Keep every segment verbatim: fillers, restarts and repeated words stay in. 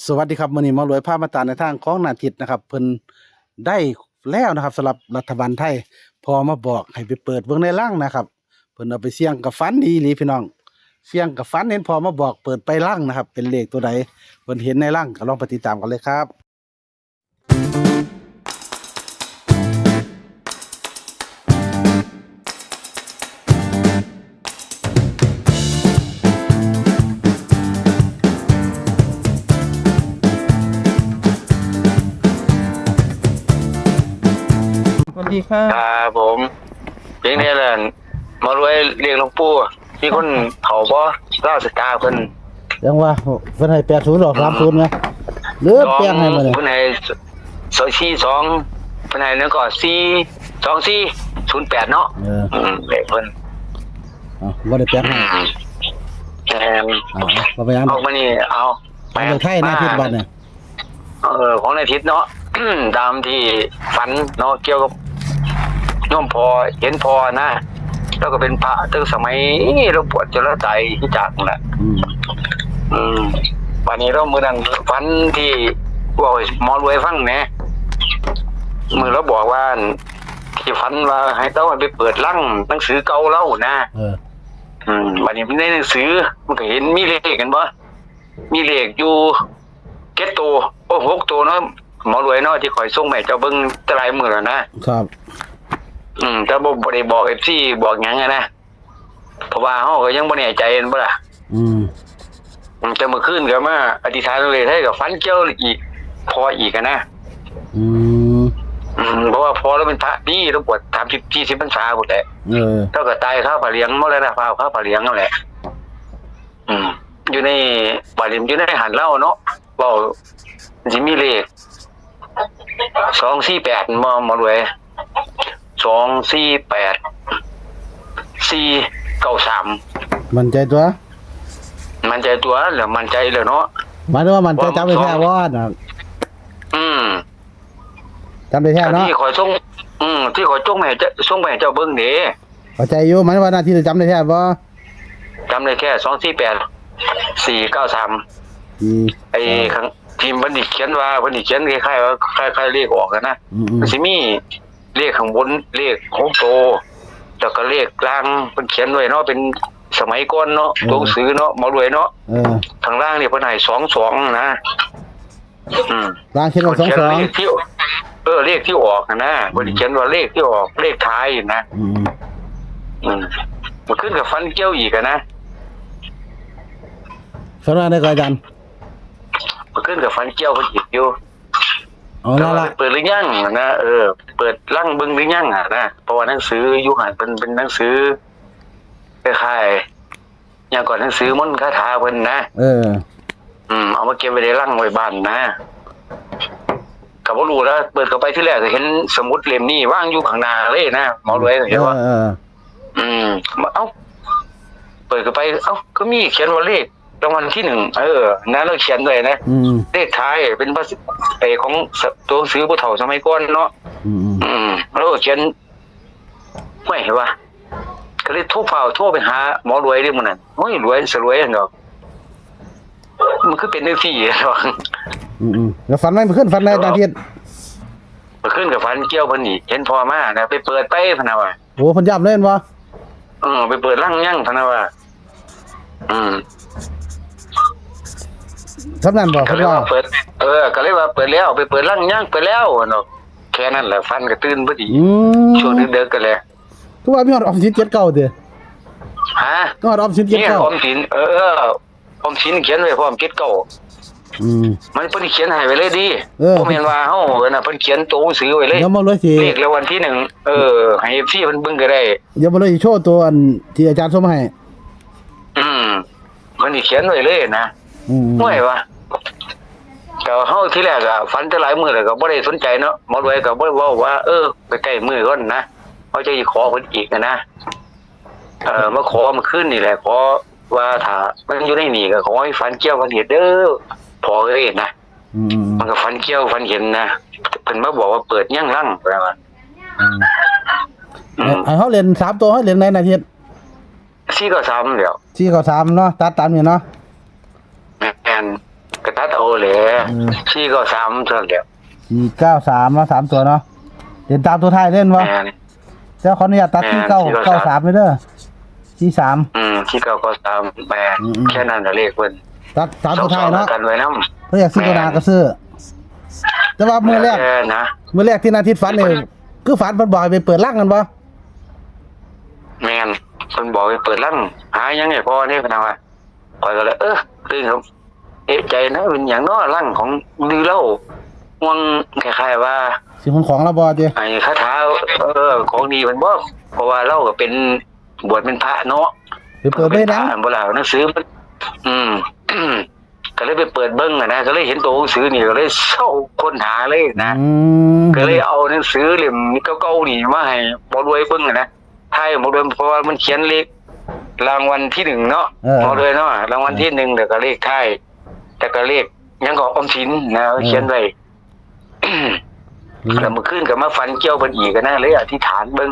สวัสดีครับ มื้อนี้หมอรวยพามาตามแนวทางของนาทิตย์นะครับ เพิ่นได้แล้วนะครับ สำหรับรัฐบาลไทย พ่อมาบอกให้ไปเปิดเบิ่งในลังนะครับ เพิ่นเอาไปเสี่ยงกับฝันดีอีหลีพี่น้อง เสี่ยงกับฝันเห็นพ่อมาบอกเปิดไปลังนะครับ เป็นเลขตัวใด เพิ่นเห็นในลังก็ลองไปติดตามกันเลยครับ สวัสดีค่ะ ครับผม เพียงนี้แหละ หมอรวย เรียกหลวงปู่ มีคนเขาบ่ ลาวสตาร์เพิ่น ยังว่า เพิ่นให้แปดศูนย์ ออก อืม สามศูนย์ ไง หรือแปลงให้มาเนี่ย เพิ่นให้ สองสี่สอง เพิ่นให้แล้วก็ สี่สองสี่ศูนย์แปด เนาะ เออ อืม เลขเพิ่น อ่ะ บ่ได้แปลงให้ อืม แม่น อ่า บ่เป็นหยัง เอามานี่ เอา เอาเลขไทยนะ มา ทิศบัตรเนี่ย เออ ของนายทิศเนาะ ตามที่ฝันเนาะ เกี่ยวกับโยมพ่อ เห็นพ่อนะ แล้วก็เป็นพระตั้งสมัยเราบวชจนเราตายที่จากนั่นแหละ อืม อืม วันนี้เรามื้อนั้นฝันที่เว้าให้หมอรวยฟังแหน่ มื้อเราบอกว่า ที่ฝันว่าให้เราไปเปิดลังหนังสือเก่าเรานะ เออ อืม วันนี้ในหนังสือมันก็เห็นมีเลขกันบ่ มีเลขอยู่ เจ็ดตัว โอ้ หกตัวเนาะ หมอรวยเนาะ ที่ข้อยส่งไปให้เจ้าเบิ่งแต่หลายมื้อแล้วนะ ครับ อืม แต่บ่ บ่ได้บอก เอฟซี บอกหยังอะนะ เพราะว่าเฮาก็ยังบ่แน่ใจแม่นบ่ล่ะ อืม อืม แต่เมื่อคืนก็มาอธิษฐานเลย ให้ก็ฝันเกี่ยวอีก พ่ออีกอะนะ อืม อืม เพราะว่าพ่อเราเป็นพระดี เราบวชสามสิบ สี่สิบพรรษาพุ้นแหละ เออ เราก็ตายคาพระเหลือง มรณภาพคาพระเหลืองนั่นแหละ อืม อยู่ใน บาดนี้อยู่ในหั้นลาวเนาะ เว้า สิมีเลข สองสี่แปด บ่ หมอรวย สองสี่แปด สี่เก้าสาม มั่นใจตัว มั่นใจตัว แล้วมั่นใจแล้วเนาะ หมายถึงว่ามั่นใจ ว่า จำได้แท้ สอง บ่น่ะ อืม จำได้แท้เนาะ ที่ข้อยส่ง อืม ที่ข้อยส่งไปให้เจ้า ส่งไปให้เจ้าเบิ่งเด้ เข้าใจอยู่ หมายถึงว่านาทิตย์จำได้แท้บ่ จำได้แค่ สองสี่แปด สี่เก้าสาม อืม ไอ้ข้าง ที่เพิ่นสิเขียนว่า เพิ่นสิเขียนคล้ายๆว่า คล้ายๆเลขออกอะนะ อืมๆ มันสิมีเลขข้างบน เลขหกตัว แล้วก็เลขล่าง เพิ่นเขียนไว้เนาะ เป็นสมัยก่อนเนาะ เออ ตัวหนังสือเนาะ หมอรวยเนาะ เออ ข้างล่างนี่เพิ่นให้สองสองนะ อืม ล่างเขียนว่า เพิ่นเขียน สองสอง เลขที่ เออ เลขที่ออกอะนะ อืม เพิ่นเขียนว่าเลขที่ออก เลขท้ายนะ อืม อืม เมื่อคืนก็ฝันเกี่ยวอีกอะนะ ฝันว่าไงก็อาจารย์ เมื่อคืนก็ฝันเกี่ยวเพิ่นอีกอยู่ เอา แต่ว่า ละละ เปิดหรือยังนะ เออ เปิดลังเบิ่งหรือยังอะนะ เพราะว่าหนังสืออยู่หั่น เป็น เป็นหนังสือ คล้ายๆ หยังก่อน หนังสือมนต์คาถาเพิ่นนะ เออ อืม เอามาเก็บไว้ในลังไว้บ้านนะ ก็บ่รู้นะ เปิดเข้าไปทีแรกก็เห็นสมุดเล่มนี้วางอยู่ข้างหน้าเลยนะ หมอรวย เห็นบ่ เออ เออ อืม เอ้า เปิดเข้าไป เอ้า ก็มีเขียนว่าเลขรางวัลที่หนึ่ง เออ นะ เราเขียนไว้นะ อืม เลขท้ายเป็นภาษา ไอ้ของตัวหนังสือผู้เฒ่าสมัยก่อนเนาะ อืม อืม อืม เราก็เขียน ไม่เห็นว่า ก็เลยโทรเฝ้าโทรไปหาหมอรวยเด้มื้อนั้น โอ้ย รวยสรวยหั่นดอก มันคือเป็นจังซี่ดอก อืมๆ แล้วฝันไหม เมื่อคืนฝันไหม อาจารย์เทียน เมื่อคืนก็ฝันเกี่ยวเพิ่นอีก เห็นพ่อมานะ ไปเปิดไปพะนะว่า โอ้ เพิ่นย้ำเลยแม่นบ่ เออ ไปเปิดลังยังพะนะว่า อืม ส่ำนั้นบ่ ก็เลยว่า เพิ่นว่า เปิด เออ ก็เลยว่าเปิดแล้ว ไปเปิดลังยัง เปิดแล้วเนาะ แค่นั้นแหละ ฝันก็ตื่นพอดี อืม ช่วงดึกๆ ก็แหละ คือว่ามีฮอดออมสินเจ็ดเก้าติ ฮะ มีฮอดออมสินเจ็ดเก้า นี่ออมสิน เออ ออมสินเขียนไว้พร้อม เจ็ดเก้า อืม มันเพิ่นเขียนให้ไว้เลยดิ เออ บ่แม่นว่าเฮาเอิ้นน่ะ เพิ่นเขียนตัวหนังสือไว้เลย เดี๋ยวหมอรวยสิ เลขรางวัลที่หนึ่ง เออ ให้ เอฟซี เพิ่นเบิ่งก็ได้ เดี๋ยวหมอรวยสิโชว์ตัวอันที่อาจารย์ส่งมาให้ อืม เพิ่นสิเขียนไว้เลยนะ อืม ห่วยว่ะ ก็เฮาทีแรกอะฝันแต่หลายมื้อแล้วก็บ่ได้สนใจเนาะ หมอรวยก็บ่ได้เว้าว่า เออ ใกล้ๆมื้อก่อนนะ เฮาจะสิขอเพิ่นอีกนะ เออ มาขอเมื่อคืนนี่แหละ ขอว่าถ้ามันอยู่ในนี่ก็ขอให้ฝันเกี่ยวฝันเห็นเด้อ พ่อเอ้ยนะ อืมๆๆ มันก็ฝันเกี่ยวฝันเห็นนะ เพิ่นมาบอกว่าเปิดยังลัง ว่า อืม อืม ให้เฮาเล่นสามตัว เฮาเล่นไหนนาทิตย์ สี่เก้าสาม แล้ว สี่เก้าสาม เนาะ ตัดตามนี้เนาะ แม่น ก็ตัดเอาแหละ อืม สี่เก้าสาม เท่านั้นแหละ สี่เก้าสาม เนาะ สามตัวเนาะ เด่นตามตัวท้ายเล่นวะ แม่น เจ้าขออนุญาตตัด แม่น สี่เก้า สี่เก้าสาม เก้าสาม เลยเด้อ สี่สาม อืม สี่เก้าเก้าสาม แม่น อืม อืม แค่นั้นน่ะเลขเพิ่น ตัดสามตัวท้ายเนาะ สองสอง กันไว้นำ เพิ่นอยากซื้อตัวหน้าก็ซื้อ แม่น แต่ว่ามื้อแรก เออ นะ มื้อแรกที่นาทิตย์ฝันนี่ คือฝันเพิ่นบอกให้ไปเปิดรังกันบ่ แม่น เพิ่นบอกให้เปิดรัง หาหยังให้พ่อนี่ เพิ่นว่า ข้อยก็เลย เออ ตื่นครับ เอะใจนะ เป็นหยังน้อ รังของลือเล่า ห่วงคล้ายๆว่า สิของของลาวบ่ติ ไอ้คาถา เออ ของดีเพิ่นบ่ เพราะว่าลาวก็เป็น บวชเป็นพระเนาะ ไปเปิดได้หยัง เป็นพระอันบ่ล่ะ หนังสือมัน อืม ก็เลยไปเปิดเบิ่งอะนะ ก็เลยเห็นตัวหนังสือนี่ ก็เลยเซาค้นหาเลยนะ อืม ก็เลยเอาหนังสือเล่มเก่าๆนี่มาให้หมอรวยเบิ่งอะนะ ถ่ายหมอรวย เพราะว่ามันเขียนเลขรางวัลที่หนึ่งเนาะ เออ หมอรวยเนาะ รางวัลที่หนึ่ง แล้วก็เลขท้าย แล้วก็เลขหยังก็ออมสินนะ เออ เขียนไว้ อืม แล้วมื้อคืนก็มาฝันเกี่ยวเพิ่นอีกอะนะ เลยอธิษฐานเบิ่ง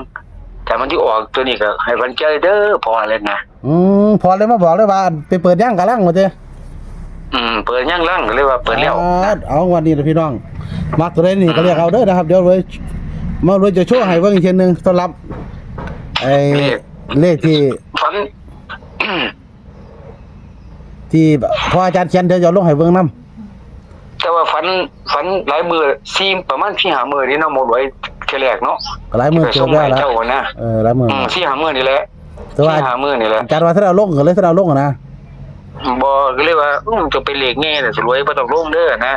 ถ้ามันสิออกตัวนี้ก็ให้ฝันเกี่ยวเด้อ พ่อเลยนะ อืม พ่อเลยมาบอกเลยว่าไปเปิดยังกะรังว่าติ อืม เปิดยังรัง ก็เลยว่าเปิดแล้ว อ่า เอางวดนี้นะพี่น้อง มักตัวใดนี่ก็เลือกเอาเด้อนะครับ เดี๋ยวรวย มารวยจะโชว์ให้เบิ่งอีกเทื่อนึง สำหรับ ไอ้ เลข เลขที่ ฝัน ที่พ่ออาจารย์เขียน เดี๋ยวจะเอาลงให้เบิ่งนำ แต่ว่าฝัน ฝันหลายมื้อ สี่ ประมาณสี่ห้ามื้อนี่เนาะ หมอรวยเทื่อแรกเนาะ ก็หลายมื้อเติบแล้วล่ะ ไปส่งให้เจ้านะ เออ หลายมื้อ อืม สี่ห้ามื้อนี่แหละ แต่ว่า สี่ห้ามื้อนี่แหละ อาจารย์ว่าถ้าเอาลงก็เลยถ้าเอาลงอะนะ บ่ ก็เลยว่า อืม จะไปเลขแง่น่ะ สรวยบ่ต้องลงเด้อนะ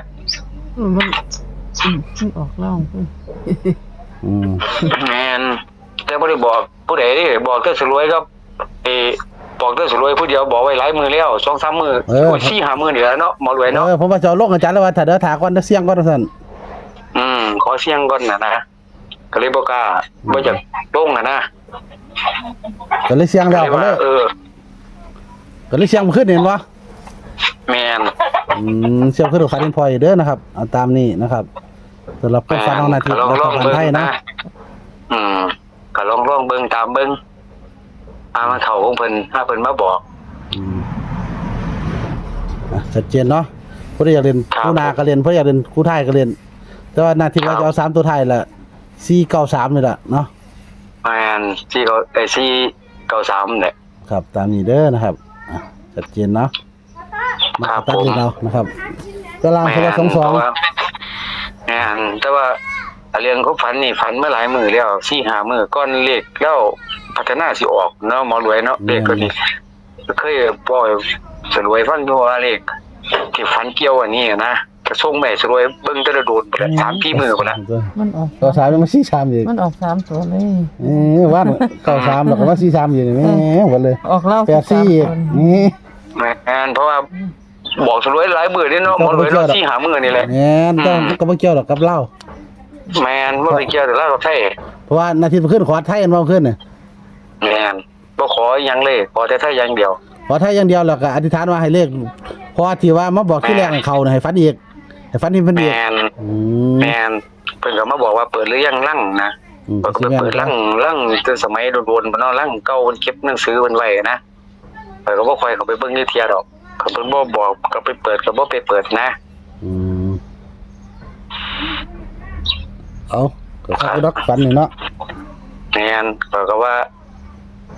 อืม มัน อืม มันออกลาว อืม แม่น แต่บ่ได้บอกผู้ใดเด้ บอกแต่สรวยกับ เออ บอกแต่สรวยผู้เดียว บอกไว้หลายมื้อแล้ว สองสามมื้อ เออ โอ้ย สี่ห้ามื้อนี่แหละเนาะ หมอรวยเนาะ เออ ผมว่าจะเอาลง อาจารย์แล้วว่า ถ้าเดี๋ยวถ่าก่อน เดี๋ยวเสี่ยงก่อนว่าซั่น อืม ขอเสี่ยงก่อนน่ะนะ ก็เลยบ่กล้า อืม บ่อยากลงอะนะ ก็เลยเสี่ยงแล้ว ก็เลยว่า ก็เลย เออ ก็เลยเสี่ยงมื้อคืนนี่เห็นบ่ แม่น อืม เสี่ยงคืนฝันเห็นพ่ออยู่เด้อนะครับ เอาตามนี้นะครับ สำหรับความฝันของนาทิตย์ แม่น ก็ลอง รัฐบาลไทยนะ ลองเบิ่งนะ อืม ก็ลอง ลองเบิ่งตามเบิ่ง อ่า มันเข้าของเพิ่น ถ้าเพิ่นมาบอก อืม อ่ะ ชัดเจนเนาะ ผู้ใดอยากเล่น ครับ คู่หน้าก็เล่น ผู้ใดอยากเล่นคู่ท้ายก็เล่น แต่ว่านาทิตย์ ครับ ว่าจะเอาสามตัวท้ายแหละ สี่เก้าสาม นี่แหละเนาะ แม่น สี่เก้า เอ้ย สี่เก้าสาม นี่แหละ ครับ ตามนี้เด้อนะครับ อ่ะ ชัดเจนเนาะ มา ครับ ตัดเล่นเอานะครับ ผม ตาราง แม่น คนละสองสอง เพราะว่า แม่น แต่ว่าเรื่องความฝันนี่ฝันมาหลายมื้อแล้ว สี่ห้ามื้อก่อนเลขแล้วพัฒนาสิออกเนาะ หมอรวยเนาะ แม่น เลขตัวนี้ เคยบอกสรวยฟังอยู่ว่าเลขที่ฝันเกี่ยวอันนี้นะ ก็ส่งไปสรวยเบิ่งแต่ละโดนไปละ อืม สามสี่มื้อไปละ มันออก เก้าสาม ยังมาสี่สามอีก มันออกสามตัวเลย เอ้ย วัน เก้าสาม แล้วก็มาสี่สามอยู่นี่ แม่ เออ หมดเลย ออกลาว แปดสี่ สิบสาม อีก ตัว นี่ แม่น เพราะว่า อืม บอกสรวยหลายมื้อนี่เนาะ ก็ หมอรวยเนาะ บ่เกี่ยวดอก สี่ห้ามื้อนี่แหละ แม่น อืม ก็บ่เกี่ยวดอกกับลาว แม่น บ่ได้เกี่ยวดอกลาวกับไทย เพราะว่านาทิตย์เพิ่นขึ้นขอไทยอันว่าขึ้นน่ะ แม่น บ่ขออีหยังเลย ขอแต่ไทยอย่างเดียว ขอไทยอย่างเดียว แล้วก็อธิษฐานว่าให้เลข เพราะว่าที่ว่ามาบอกที่แรก แม่น ให้เขาน่ะ ให้ฝันอีก ให้ฝันเห็นเพิ่นอีก แม่น อืม แม่น เพิ่นก็มาบอกว่าเปิดหรือยังรังนะ อืม เพิ่นก็ไปเปิดรัง รังแต่สมัยโดนๆ เนาะ รังเก่าเพิ่นเก็บหนังสือเพิ่นไว้นะ ข้อยก็บ่ค่อยเข้าไปเบิ่งจักเทื่อดอก คันเพิ่นบ่บอกก็ไปเปิดก็บ่ไปเปิดนะ อืม เอา ก็คักอยู่ดอกฝันนี่เนาะ แม่น ข้อยก็ว่า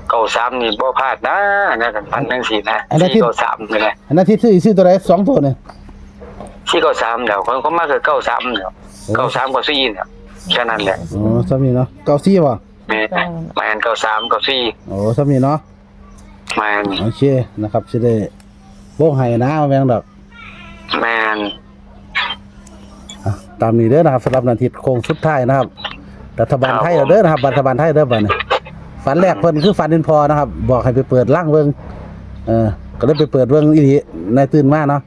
เก้าสาม นี่บ่พลาดนะ นะ คันฝันจังซี่นะ อันนั้นที่ สี่เก้าสาม นี่แหละ อันนั้นที่ซื้อ ซื้อตัวใด สองตัวนี่ สี่เก้าสาม เดี๋ยว ข้อยก็มักคือ เก้าสาม เดี๋ยว โอ้ เก้าสาม กับ สี่ เนี่ย แค่นั้นแหละ อ๋อ ซ้ำนี่เนาะ เก้าสี่ บ่ แม่น แม่น เก้าสาม กับ สี่ โอ้ ซ้ำนี่เนาะ แม่น โอเคนะครับ สิได้วงให้นะ แม่นดอก แม่น อ่ะ ตามนี้เด้อนะครับ สำหรับนาทิตย์โค้งสุดท้ายนะครับ รัฐบาลไทย ครับผม เด้อนะครับ รัฐบาลไทยเด้อบัดนี้ ฝันแรกเพิ่นคือฝันเห็นพ่อนะครับ บอกให้ไปเปิดรังเบิ่ง เออ ก็เลยไปเปิดเบิ่งอีหลี ในตื่นมาเนาะ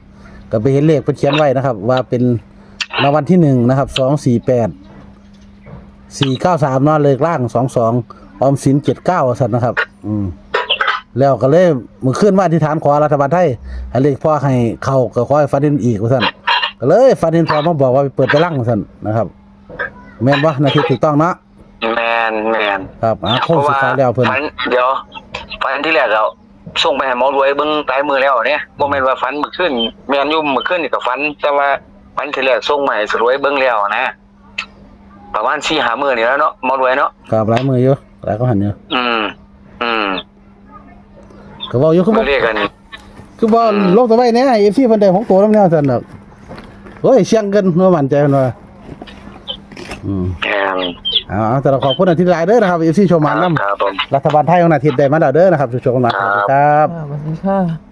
ก็ไปเห็นเลขเพิ่นเขียนไว้นะครับ ว่าเป็นรางวัลที่หนึ่งนะครับ สองสี่แปด สี่เก้าสาม เนาะ เลขล่าง สองสอง ออมสิน เจ็ดเก้า ว่าซั่นนะครับ อืม แล้วก็เลยมื้อคืนมาอธิษฐานขอรัฐบาลไทย ให้เลขพ่อให้เข้า ก็ขอให้ฝันเห็นอีก ว่าซั่น ก็เลยฝันเห็นพ่อมาบอกว่าไปเปิดตะลัง ว่าซั่นนะครับ แม่นบ่ นาทิตย์ ถูกต้องเนาะ แม่น แม่น ครับ อ่า โค้งสุดท้ายแล้วเพิ่น เพราะว่าฝัน เดี๋ยว ฝันที่แรกแล้ว ส่งไปให้หมอรวยเบิ่งหลายมื้อแล้วเนี่ย บ่แม่นว่าฝันมื้อคืน แม่นอยู่มื้อคืนนี่ก็ฝัน แต่ว่าฝันทีแรกส่งมาให้สรวยเบิ่งแล้วนะ ประมาณสี่ห้ามื้อนี่แล้วเนาะ หมอรวยเนาะ ครับ หลายมื้ออยู่ หลายก็หันอยู่ อืม อืม ก็เว้าอยู่ คือ ก็ บ่ เรียกกัน คือบ่ อืม ลงตัวไว้เนี่ย เอฟซี เพิ่นได้หกตัวแล้วแนวซั่นดอก โอ้ย เสี่ยงเกิน บ่มั่นใจเพิ่นว่า อืม แอน เอาเอา แต่ละขอบคุณอาทิตย์หลายเด้อนะครับ เอฟซี โชคหมานนำ ครับผม รัฐบาลไทยวันอาทิตย์ได้มาแล้วเด้อนะครับ โชคๆกันมาสวัสดีครับ ค่ะสวัสดีค่ะ